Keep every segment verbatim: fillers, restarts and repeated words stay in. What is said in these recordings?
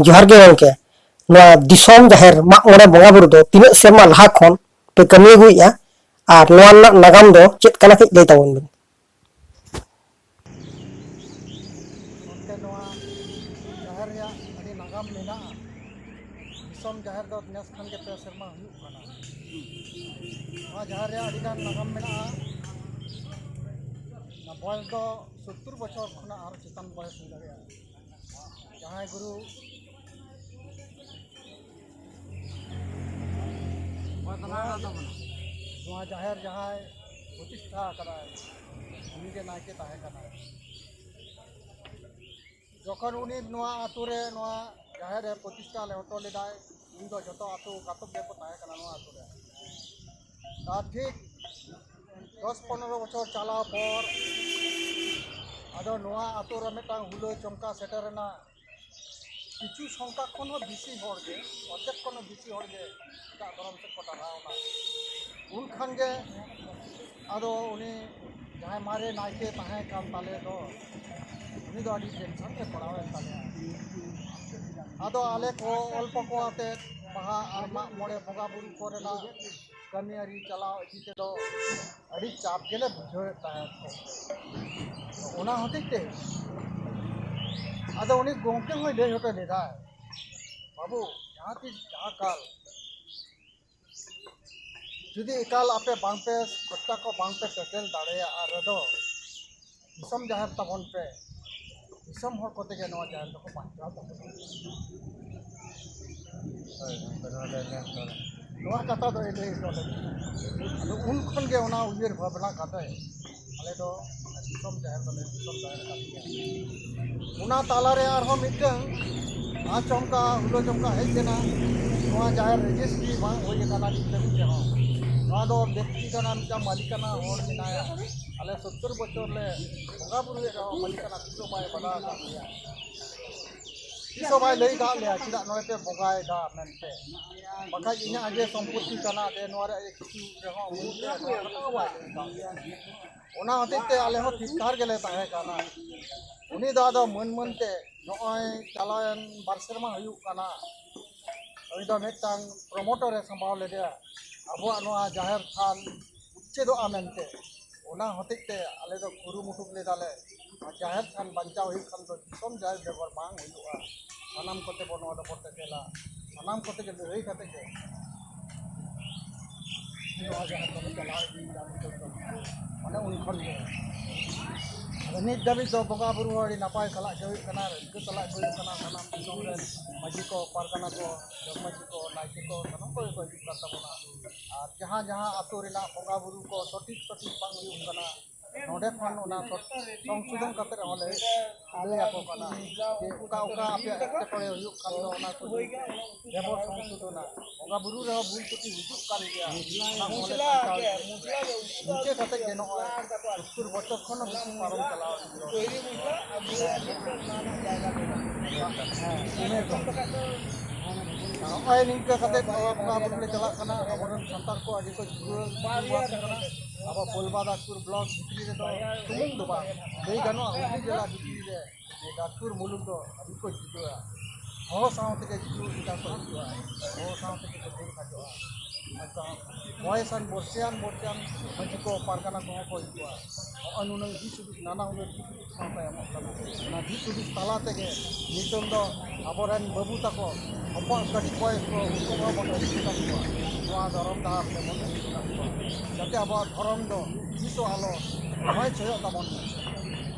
ᱡᱚᱦᱟᱨ ᱜᱮ ᱜᱚᱢᱠᱮ᱾ ᱱᱚᱣᱟ ᱫᱤᱥᱚᱢ ᱡᱟᱦᱮᱨ ᱢᱟᱜ ᱢᱚᱬᱮ ᱵᱚᱸᱜᱟ ᱵᱩᱨᱩ ᱫᱚ ᱛᱤᱱᱟᱹᱜ ᱥᱮᱨᱢᱟ ᱞᱟᱦᱟ ᱠᱷᱚᱱ ᱯᱮ ᱠᱟᱹᱢᱤ ᱟᱹᱜᱩᱭᱮᱫᱼᱟ, ᱟᱨ ᱱᱚᱣᱟ ᱨᱮᱱᱟᱜ ᱱᱟᱜᱟᱢ ᱫᱚ ᱪᱮᱫ ᱠᱟᱱᱟ, ᱠᱟᱹᱡ ᱞᱟᱹᱭ ᱛᱟᱵᱚᱱ ᱵᱤᱱ᱾ ᱱᱚᱛᱮ ᱱᱚᱣᱟ ᱡᱟᱦᱮᱨ ᱨᱮᱭᱟᱜ ᱟᱹᱰᱤ ᱱᱟᱜᱟᱢ ᱢᱮᱱᱟᱜᱼᱟ᱾ ᱫᱤᱥᱚᱢ ᱡᱟᱦᱮᱨ ᱫᱚ ᱱᱮᱥ ᱠᱷᱟᱱ ᱜᱮ ᱯᱮ ᱥᱮᱨᱢᱟ ᱦᱩᱭᱩᱜ ᱠᱟᱱᱟ᱾ ᱱᱚᱣᱟ ᱡᱟᱦᱮᱨ ᱨᱮᱭᱟᱜ ᱟᱹᱰᱤᱜᱟᱱ ᱱᱟᱜᱟᱢ ᱢᱮᱱᱟᱜᱼᱟ᱾ ᱚᱱᱟ ᱵᱚᱭᱮᱥ ᱫᱚ ᱥᱳᱛᱛᱳᱨ ᱵᱚᱪᱷᱚᱨ ᱠᱷᱚᱱᱟᱜ ᱟᱨ ᱪᱮᱛᱟᱱ ᱵᱚᱭᱮᱥ ᱦᱩᱭ ᱫᱟᱲᱮᱭᱟᱜᱼᱟ᱾ ᱡᱟᱦᱟᱸᱭ ᱜᱩᱨᱩ ᱱᱚᱣᱟ ᱡᱟᱦᱮᱨ ᱡᱟᱦᱟᱸᱭ ᱯᱨᱚᱛᱤᱥᱴᱷᱟ ᱟᱠᱟᱫᱟᱭ, ᱩᱱᱤᱜᱮ ᱱᱟᱭᱠᱮ ᱛᱟᱦᱮᱸ ᱠᱟᱱᱟᱭ᱾ ᱡᱚᱠᱷᱚᱱ ᱩᱱᱤ ᱱᱚᱣᱟ ᱟᱛᱳ ᱨᱮ ᱱᱚᱣᱟ ᱡᱟᱦᱮᱨ ᱮ ᱯᱨᱚᱛᱤᱥᱴᱷᱟ ᱞᱮ ᱦᱚᱴᱚ ᱞᱮᱫᱟᱭ, ᱩᱱ ᱫᱚ ᱡᱚᱛᱚ ᱟᱛᱳ ᱠᱟᱛᱚᱠ ᱜᱮᱠᱚ ᱛᱟᱦᱮᱸ ᱠᱟᱱᱟ ᱱᱚᱣᱟ ᱟᱛᱳ ᱨᱮ᱾ ᱟᱨ ᱴᱷᱤᱠ ᱫᱚᱥ ᱯᱚᱱᱨᱚ ᱵᱚᱪᱷᱚᱨ ᱪᱟᱞᱟᱣ ᱯᱚᱨ ᱟᱫᱚ ᱱᱚᱣᱟ ᱟᱛᱳ ᱨᱮ ᱢᱤᱫᱴᱟᱝ ᱦᱩᱞᱟᱹ ᱪᱚᱢᱠᱟ ᱥᱮᱴᱮᱨ ᱮᱱᱟ᱾ ᱠᱤᱪᱷᱩ ᱥᱚᱝᱠᱷᱟ ᱠᱷᱚᱱ ᱦᱚᱸ ᱵᱮᱥᱤ ᱦᱚᱲ ᱜᱮ, ᱚᱨᱫᱷᱮᱠ ᱠᱷᱚᱱ ᱦᱚᱸ ᱵᱮᱥᱤ ᱦᱚᱲ ᱜᱮ ᱮᱴᱟᱜ ᱫᱷᱚᱨᱚᱢ ᱥᱮᱫ ᱠᱚ ᱴᱟᱨᱦᱟᱣ ᱮᱱᱟ᱾ ᱩᱱ ᱠᱷᱟᱱ ᱜᱮ ᱟᱫᱚ ᱩᱱᱤ ᱡᱟᱦᱟᱸᱭ ᱢᱟᱨᱮ ᱱᱟᱭᱠᱮ ᱛᱟᱦᱮᱸ ᱠᱟᱱ ᱛᱟᱞᱮ ᱫᱚ, ᱩᱱᱤ ᱫᱚ ᱟᱹᱰᱤ ᱴᱮᱱᱥᱚᱱ ᱨᱮ ᱯᱟᱲᱟᱣᱮᱱ ᱛᱟᱞᱮᱭᱟ᱾ ᱟᱫᱚ ᱟᱞᱮ ᱠᱚ ᱚᱞᱯᱚ ᱠᱚ ᱟᱛᱮ ᱵᱟᱦᱟ ᱟᱨ ᱢᱟᱜ ᱢᱚᱬᱮ ᱵᱚᱸᱜᱟ ᱵᱩᱨᱩ ᱠᱚᱨᱮᱱᱟᱜ ᱠᱟᱹᱢᱤ ᱟᱹᱨᱤ ᱪᱟᱞᱟᱣ ᱤᱫᱤ ᱛᱮᱫᱚ ᱟᱹᱰᱤ ᱪᱟᱯ ᱜᱮᱞᱮ ᱵᱩᱡᱷᱟᱹᱣᱮᱫ ᱛᱟᱦᱮᱸᱫ᱾ ᱚᱱᱟ ᱦᱚᱛᱮᱡ ᱛᱮ ᱟᱫᱚ ᱩᱱᱤ ᱜᱚᱢᱠᱮ ᱦᱚᱸᱭ ᱞᱟᱹᱭ ᱦᱚᱴᱚ ᱞᱮᱫᱟᱭ, "ᱵᱟᱹᱵᱩ, ᱡᱟᱦᱟᱸ ᱛᱤᱥ ᱡᱟᱦᱟᱸ ᱠᱟᱞ ᱡᱩᱫᱤ ᱮᱠᱟᱞ ᱟᱯᱮ ᱵᱟᱝᱯᱮ ᱠᱷᱚᱨᱪᱟ ᱠᱚ ᱵᱟᱝᱯᱮ ᱥᱮᱴᱮᱞ ᱫᱟᱲᱮᱭᱟᱜᱼᱟ ᱨᱮᱫᱚ, ᱫᱤᱥᱚᱢ ᱡᱟᱦᱮᱨ ᱛᱟᱵᱚᱱ ᱯᱮ, ᱫᱤᱥᱚᱢ ᱦᱚᱲ ᱠᱚᱛᱮ ᱜᱮ ᱱᱚᱣᱟ ᱡᱟᱦᱮᱨ ᱫᱚᱠᱚ ᱵᱟᱧᱪᱟᱣ ᱛᱟᱵᱚᱱᱟ᱾" ᱦᱳᱭ, ᱜᱚᱢᱠᱮ, ᱱᱚᱣᱟ ᱫᱚ ᱮᱱᱮ ᱦᱚᱲ᱾ ᱱᱚᱣᱟ ᱠᱟᱛᱷᱟ ᱫᱚ ᱮᱱᱮ ᱦᱤᱞᱳᱜ ᱞᱮ ᱟᱫᱚ ᱩᱱ ᱠᱷᱚᱱ ᱜᱮ ᱚᱱᱟ ᱩᱭᱦᱟᱹᱨ ᱵᱷᱟᱵᱽᱱᱟ ᱠᱟᱛᱮ ᱟᱞᱮ ᱫᱚ ᱫᱤᱥᱚᱢ ᱡᱟᱦᱮᱨ ᱫᱚᱞᱮ ᱫᱤᱥᱚᱢ ᱡᱟᱦᱮᱨ ᱠᱟᱱ ᱜᱮᱭᱟ᱾ ᱚᱱᱟ ᱛᱟᱞᱟᱨᱮ ᱟᱨᱦᱚᱸ ᱢᱤᱫᱴᱟᱝ ᱟᱪᱚᱢᱠᱟ ᱦᱩᱞᱟᱹ ᱪᱚᱢᱠᱟ ᱦᱮᱡ ᱞᱮᱱᱟ᱾ ᱱᱚᱣᱟ ᱡᱟᱦᱮᱨ ᱨᱮᱡᱤᱥᱴᱨᱤ ᱵᱟᱝ ᱦᱩᱭ ᱟᱠᱟᱱᱟ ᱱᱤᱛ ᱫᱷᱟᱹᱵᱤᱡ ᱛᱮᱦᱚᱸ᱾ ᱱᱚᱣᱟ ᱫᱚ ᱵᱮᱠᱛᱤ ᱠᱟᱱᱟ, ᱢᱤᱫᱴᱟᱝ ᱢᱟᱹᱞᱤᱠᱟᱱᱟ ᱦᱚᱲ ᱢᱮᱱᱟᱭᱟ᱾ ᱟᱞᱮ ᱥᱳᱛᱛᱳᱨ ᱵᱚᱪᱷᱚᱨ ᱞᱮ ᱵᱚᱸᱜᱟ ᱵᱩᱨᱩᱭᱮᱫ ᱨᱮᱦᱚᱸ ᱢᱟᱹᱞᱤᱠᱟᱱᱟ ᱛᱤᱥ ᱦᱚᱸ ᱵᱟᱭ ᱵᱟᱰᱟᱭ ᱟᱠᱟᱫ ᱞᱮᱭᱟ᱾ ᱛᱤᱥ ᱦᱚᱸ ᱵᱟᱭ ᱞᱟᱹᱭ ᱠᱟᱜ ᱞᱮᱭᱟ ᱪᱮᱫᱟᱜ ᱱᱚᱰᱮ ᱯᱮ ᱵᱚᱸᱜᱟᱭᱮᱫᱟ ᱢᱮᱱᱛᱮ᱾ ᱵᱟᱠᱷᱟᱡ ᱤᱧᱟᱜ ᱡᱮ ᱥᱚᱢᱯᱚᱛᱛᱤ ᱠᱟᱱᱟ, ᱡᱮ ᱱᱚᱣᱟ ᱨᱮᱭᱟᱜ ᱡᱮ ᱠᱤᱪᱷᱩ ᱨᱮᱦᱚᱸ ᱢᱩᱞ ᱨᱮ ᱱᱚᱣᱟ ᱠᱟᱛᱷᱟ ᱦᱚᱸ ᱵᱟᱭ ᱞᱟᱹᱭ ᱠᱟᱜ ᱞᱮᱭᱟ᱾ ᱚᱱᱟ ᱦᱚᱛᱮᱡ ᱛᱮ ᱟᱞᱮ ᱦᱚᱸ ᱛᱷᱤᱨ ᱛᱷᱟᱨ ᱜᱮᱞᱮ ᱛᱟᱦᱮᱸ ᱠᱟᱱᱟ᱾ ᱩᱱᱤ ᱫᱚ ᱟᱫᱚ ᱢᱟᱹᱱ ᱢᱟᱹᱱ ᱛᱮ ᱱᱚᱜᱼᱚᱭ ᱪᱟᱞᱟᱣᱮᱱ ᱵᱟᱨ ᱥᱮᱨᱢᱟ ᱦᱩᱭᱩᱜ ᱠᱟᱱᱟ, ᱩᱱᱤ ᱫᱚ ᱢᱤᱫᱴᱟᱝ ᱯᱨᱚᱢᱳᱴᱚᱨ ᱮ ᱥᱟᱢᱵᱟᱣ ᱞᱮᱫᱮᱭᱟ ᱟᱵᱚᱣᱟᱜ ᱱᱚᱣᱟ ᱡᱟᱦᱮᱨ ᱛᱷᱟᱱ ᱩᱪᱪᱷᱮᱫᱚᱜᱼᱟ ᱢᱮᱱᱛᱮ᱾ ᱚᱱᱟ ᱦᱚᱛᱮᱡ ᱛᱮ ᱟᱞᱮ ᱫᱚ ᱠᱩᱨᱩᱢᱩᱴᱩ ᱞᱮᱫᱟᱞᱮ, ᱱᱚᱣᱟ ᱡᱟᱦᱮᱨ ᱛᱷᱟᱱ ᱵᱟᱧᱪᱟᱣ ᱦᱩᱭᱩᱜ ᱠᱷᱟᱱ ᱫᱚ ᱫᱤᱥᱚᱢ ᱡᱟᱦᱮᱨ ᱵᱮᱜᱚᱨ ᱵᱟᱝ ᱦᱩᱭᱩᱜᱼᱟ᱾ ᱥᱟᱱᱟᱢ ᱠᱚᱛᱮ ᱵᱚᱱ ᱱᱚᱣᱟ ᱫᱚᱵᱚᱱ ᱨᱮᱵᱮᱞᱟ, ᱥᱟᱱᱟᱢ ᱠᱚᱛᱮ ᱜᱮ ᱞᱟᱹᱲᱦᱟᱹᱭ ᱠᱟᱛᱮ ᱜᱮ ᱱᱚᱣᱟ ᱡᱟᱦᱮᱨ ᱫᱚᱞᱮ ᱪᱟᱞᱟᱣ ᱤᱫᱤᱭᱮᱫᱟ ᱱᱤᱛᱚᱜ ᱫᱚ᱾ ᱚᱱᱮ ᱩᱱ ᱠᱷᱚᱱ ᱜᱮ᱾ ᱟᱫᱚ ᱱᱤᱛ ᱫᱷᱟᱹᱵᱤᱡ ᱫᱚ ᱵᱚᱸᱜᱟ ᱵᱩᱨᱩ ᱦᱚᱸ ᱟᱹᱰᱤ ᱱᱟᱯᱟᱭ ᱥᱟᱞᱟᱜ ᱜᱮ ᱦᱩᱭᱩᱜ ᱠᱟᱱᱟ, ᱨᱟᱹᱥᱠᱟᱹ ᱥᱟᱞᱟᱜ ᱜᱮ ᱦᱩᱭᱩᱜ ᱠᱟᱱᱟ᱾ ᱥᱟᱱᱟᱢ ᱫᱤᱥᱚᱢ ᱨᱮᱱ ᱢᱟᱹᱡᱷᱤ ᱠᱚ, ᱯᱟᱨᱜᱟᱱᱟ ᱠᱚ, ᱡᱚᱜᱽ ᱢᱟᱹᱡᱷᱤ ᱠᱚ, ᱱᱟᱭᱠᱮ ᱠᱚ, ᱥᱟᱱᱟᱢ ᱠᱚᱜᱮ ᱠᱚ ᱦᱤᱡᱩᱜ ᱠᱟᱱ ᱛᱟᱵᱚᱱᱟ᱾ ᱟᱨ ᱡᱟᱦᱟᱸ ᱡᱟᱦᱟᱸ ᱟᱹᱛᱩ ᱨᱮᱱᱟᱜ ᱵᱚᱸᱜᱟ ᱵᱩᱨᱩ ᱠᱚ ᱥᱚᱴᱷᱤᱠ ᱥᱚᱴᱷᱤᱠ ᱵᱟᱝ ᱦᱩᱭᱩᱜ ᱠᱟᱱᱟ, ᱱᱚᱰᱮ ᱠᱷᱚᱱ ᱚᱱᱟ ᱥᱚᱝᱥᱳᱫᱷᱚᱱ ᱠᱟᱛᱮ ᱨᱮᱦᱚᱸ ᱞᱮ ᱞᱟᱹᱭ ᱟᱠᱚ ᱠᱟᱱᱟ ᱡᱮ ᱚᱠᱟ ᱚᱠᱟ ᱟᱯᱮᱭᱟᱜ ᱮᱴᱠᱮᱴᱚᱬᱮ ᱦᱩᱭᱩᱜ ᱠᱟᱱ ᱫᱚ ᱚᱱᱟ ᱠᱚ ᱞᱟᱹᱭ ᱯᱮ᱾ ᱡᱮᱢᱚᱱ ᱥᱚᱝᱥᱳᱫᱷᱚᱱᱟ ᱵᱚᱸᱜᱟ ᱵᱩᱨᱩ ᱨᱮᱦᱚᱸ ᱵᱷᱩᱞ ᱛᱩᱴᱤ ᱦᱤᱡᱩᱜ ᱠᱟᱱ ᱜᱮᱭᱟ, ᱚᱱᱟ ᱠᱚᱞᱮ ᱵᱟᱧᱪᱟᱣ ᱤᱫᱤᱭᱟ᱾ ᱱᱤᱝᱠᱟᱹ ᱠᱟᱛᱮ ᱜᱮ ᱱᱚᱜᱼᱚᱭ ᱥᱚᱛᱛᱚᱨ ᱵᱚᱪᱷᱚᱨ ᱠᱷᱚᱱ ᱦᱚᱸ ᱵᱮᱥᱤ ᱯᱟᱨᱚᱢ ᱪᱟᱞᱟᱣ ᱤᱫᱤ ᱠᱟᱱᱟ᱾ ᱦᱮᱸ, ᱤᱱᱟᱹ ᱠᱚ᱾ ᱱᱚᱜᱼᱚᱭ ᱱᱤᱝᱠᱟᱹ ᱠᱟᱛᱮ ᱱᱚᱣᱟ ᱵᱚᱸᱜᱟ ᱵᱩᱨᱩ ᱞᱮ ᱪᱟᱞᱟᱜ ᱠᱟᱱᱟ᱾ ᱟᱵᱚᱨᱮᱱ ᱥᱟᱱᱛᱟᱲ ᱠᱚ ᱟᱹᱰᱤ ᱠᱚ ᱡᱩᱣᱟᱹ ᱠᱟᱱᱟ᱾ ᱟᱵᱚ ᱵᱳᱞᱵᱟ ᱫᱟᱥᱯᱩᱨ ᱵᱞᱚᱠ ᱵᱷᱤᱛᱨᱤ ᱨᱮᱫᱚ ᱥᱩᱢᱩᱝ ᱫᱚ ᱵᱟᱝ, ᱞᱟᱹᱭ ᱜᱟᱱᱚᱜᱼᱟ ᱦᱩᱜᱽᱞᱤ ᱡᱮᱞᱟ ᱵᱷᱤᱛᱨᱤ ᱨᱮ ᱫᱟᱥᱯᱩᱨ ᱢᱩᱞᱩᱠ ᱫᱚ ᱟᱹᱰᱤ ᱠᱚ ᱡᱩᱫᱟᱹᱣᱟ᱾ ᱦᱚᱦᱚ ᱥᱟᱶ ᱛᱮᱜᱮ ᱡᱩᱫᱟᱹ ᱞᱮᱠᱟ ᱠᱚ ᱦᱤᱡᱩᱜᱼᱟ, ᱦᱚᱦᱚ ᱥᱟᱶ ᱛᱮᱜᱮ ᱠᱚ ᱫᱟᱹᱲ ᱠᱷᱟᱡᱚᱜᱼᱟ᱾ ᱢᱤᱫᱴᱟᱝ ᱵᱚᱭᱮᱥᱟᱱ, ᱵᱚᱨᱥᱤᱭᱟᱱ, ᱵᱚᱨᱥᱤᱭᱟᱱ ᱢᱟᱹᱡᱷᱤ ᱠᱚ, ᱯᱟᱨᱜᱟᱱᱟ ᱠᱚᱦᱚᱸ ᱠᱚ ᱦᱤᱡᱩᱜᱼᱟ᱾ ᱱᱚᱜᱼᱚᱭ ᱱᱩᱱᱟᱹᱝ ᱫᱤᱥ ᱦᱩᱫᱤᱥ, ᱱᱟᱱᱟ ᱦᱩᱱᱟᱹᱨ ᱫᱤᱥ ᱦᱩᱫᱤᱥ ᱥᱟᱶᱛᱟ ᱮᱢᱚᱜ ᱠᱟᱱᱟ᱾ ᱚᱱᱟ ᱫᱤᱥ ᱦᱩᱫᱤᱥ ᱛᱟᱞᱟ ᱛᱮᱜᱮ ᱱᱤᱛᱚᱝ ᱫᱚ ᱟᱵᱚᱨᱮᱱ ᱵᱟᱹᱵᱩ ᱛᱟᱠᱚ, ᱦᱚᱯᱚᱱ ᱠᱟᱹᱴᱤᱡ ᱵᱚᱭᱮᱥ ᱠᱚ, ᱩᱱᱠᱩ ᱠᱚᱦᱚᱸ ᱵᱚᱱ ᱟᱹᱜᱩ ᱠᱟᱠᱚᱣᱟ ᱱᱚᱣᱟ ᱫᱷᱚᱨᱚᱢ ᱰᱟᱦᱟᱨ ᱛᱮᱵᱚᱱ ᱟᱹᱜᱩ ᱠᱟᱠᱚᱣᱟ, ᱡᱟᱛᱮ ᱟᱵᱚᱣᱟᱜ ᱫᱷᱚᱨᱚᱢ ᱫᱚ ᱛᱤᱥ ᱦᱚᱸ ᱟᱞᱚ ᱱᱚᱭ ᱪᱷᱚᱭᱚᱜ ᱛᱟᱵᱚᱱ ᱢᱟ᱾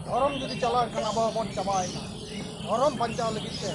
ᱫᱷᱚᱨᱚᱢ ᱡᱩᱫᱤ ᱪᱟᱞᱟᱣ ᱮᱱᱠᱷᱟᱱ ᱟᱵᱚ ᱦᱚᱸᱵᱚᱱ ᱪᱟᱵᱟᱭᱮᱱᱟ᱾ ᱫᱷᱚᱨᱚᱢ ᱵᱟᱧᱪᱟᱣ ᱞᱟᱹᱜᱤᱫ ᱛᱮ